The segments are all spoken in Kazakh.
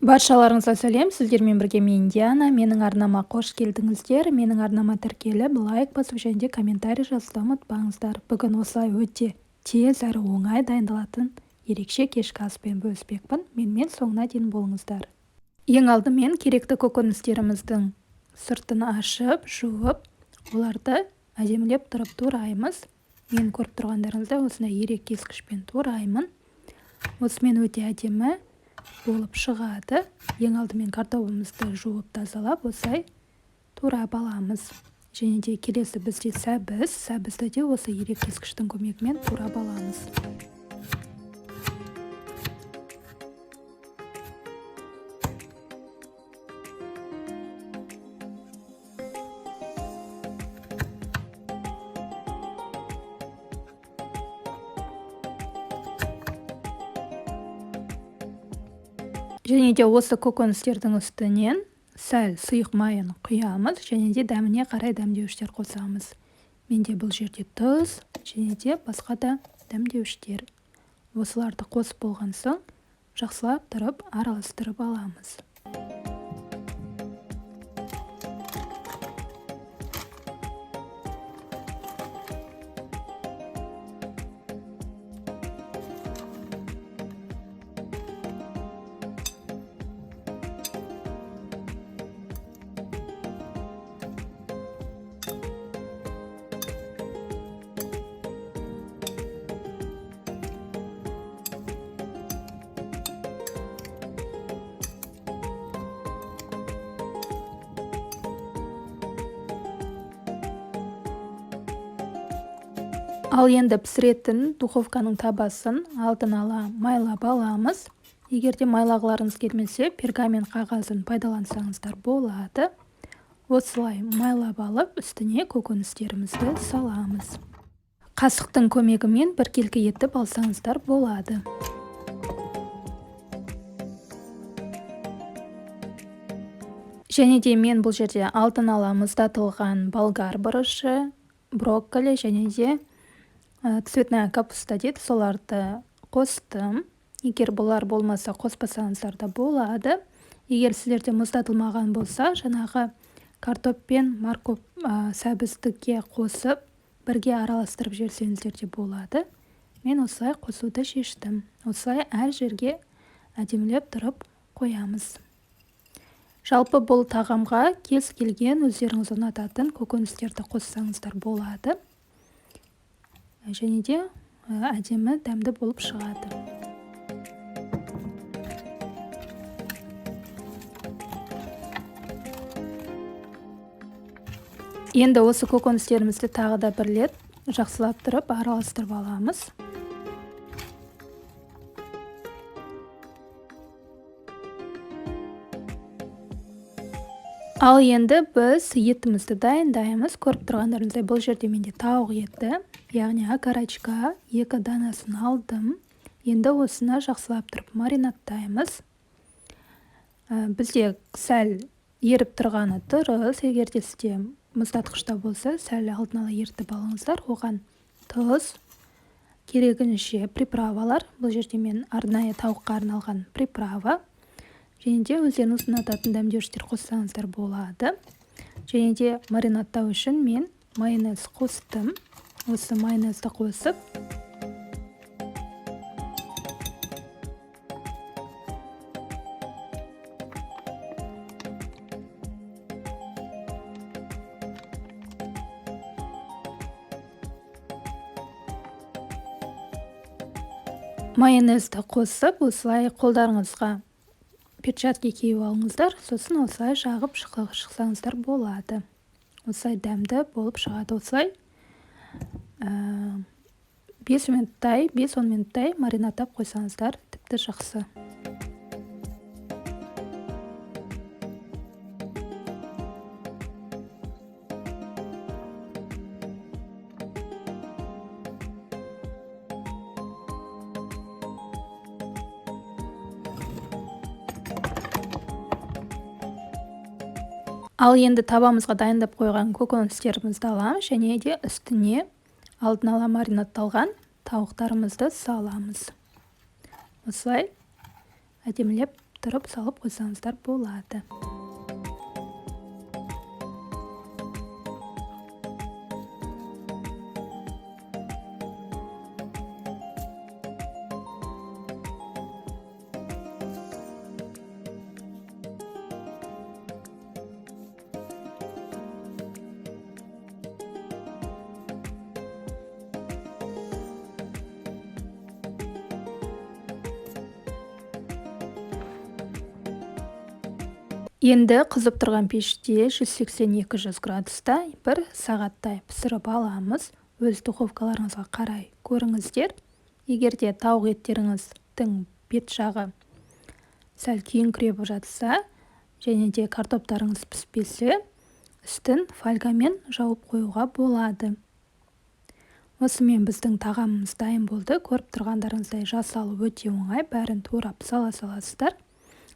Баршаларыңызға сәлем, сіздермен бірге мен Диана. Менің арнама қош келдіңіздер. Менің арнама тіркеліп, лайк басып және де комментарий жазуды ұмытпаңыздар. Бүгін осылай өте тез әрі оңай дайындалатын ерекше кешкі аспен бөліспекпін. Менімен соңына дейін болыңыздар. Ең алдымен керекті көкөністеріміздің сыртын ашып, жуып, оларды әдемілеп тұрып тураймыз. Мен көріп тұрғандарыңыздай осындай ерек кескішпен тураймын. Осымен өте әдемі болып шығады. Ең алдымен картобымызды жуып тазалап, осылай турап аламыз. Және де келесі бізде сәбіз. Сәбізді де осы ерек кескіштің көмегімен турап аламыз. Және де осы көкөністердің үстінен сәл сұйық майын құямыз және де дәміне қарай дәмдеуіштер қосамыз. Менде бұл жерде тұз және де басқа да дәмдеуіштер. Осыларды қосып болған соң жақсылап тұрып араластырып аламыз. Ал енді пісіретін духовканың табасын алдын ала майлап аламыз. Егер де майлағыларыңыз келмесе, пергамент қағазын пайдалансаңыздар болады. Осылай майлап алып, үстіне көкөністерімізді саламыз. Қасықтың көмегімен біркелкі етіп алсаңыздар болады. Және де мен бұл жерде алдын ала мұздатылған болгар бұрышы, брокколи және де цветная капуста дейді, соларды қостым. Егер бұлар болмаса, қоспасаңыздар да болады. Егер сіздерде мұздатылмаған болса, жаңағы картоп пен морковь, сәбіздіге қосып, бірге араластырып жіберсеңіздер де болады. Мен осылай қосуды шештім. Осылай әр жерге әдемілеп тұрып қоямыз. Жалпы бұл тағамға кез келген өздеріңіз ұнататын көкөністерді қоссаңыздар болады. Және де әдемі дәмді болып шығады. Енді осы көкөністерімізді тағы да бір рет жақсылап тұрып араластырып аламыз. Ал енді біз етімізді дайындаймыз. Көріп тұрғандарыңыздай, бұл жерде менде тауық еті, яғни окорочка, 2 данасын алдым. Енді осыны жақсылап тұрып маринадтаймыз. Бізде сәл еріп тұрғаны дұрыс. Егер де сізде мұздатқышта болса, сәл алдын ала ерітіп алыңыздар. Оған тұз, керегінше приправалар. Бұл жерде мен арнайы тауыққа арналған приправа. Және де өздеріңіз ұнататын дәмдеуіштер қоссаңыздар болады. Және де маринадтау үшін мен майонез қостым. Осы майонезді қосып, осылай қолдарыңызға перчатки киіп алыңыздар, сосын осылай жағып шықсаңыздар болады. Осылай дәмді болып шығады. Осылай 5 минуттай, бес-он минуттай маринадтап қойсаңыздар тіпті жақсы. Ал енді табамызға дайындап қойған көкөністерімізді аламыз және де үстіне алдын ала маринадталған тауықтарымызды саламыз. Осылай әдемілеп тұрып салып қойсаңыздар болады. Енді қызып тұрған пеште 180-200 градуста 1 сағаттай пісіріп аламыз. Өз духовкаларыңызға қарай көріңіздер. Егер де тауық еттеріңіздің бет жағы сәл күйіңкіреп жатса, және де картоптарыңыз піспесе, үстін фольгамен жауып қоюға болады. Осымен біздің тағамымыз дайын болды. Көріп тұрғандарыңыздай жасалу өте оңай, бәрін турап сала саласыздар.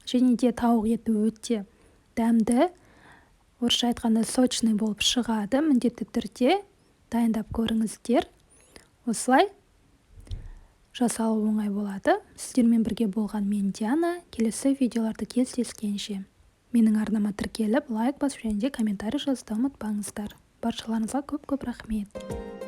Және де тауық еті өте дәмді, орысша айтқанда сочный болып шығады. Міндетті түрде дайындап көріңіздер. Осылай жасалу оңай болады. Сіздермен бірге болған мен Диана. Келесі видеоларды кездескенше менің арнама тіркеліп, лайк басып және де комментарий жазуды ұмытпаңыздар. Баршаларыңызға көп-көп рахмет.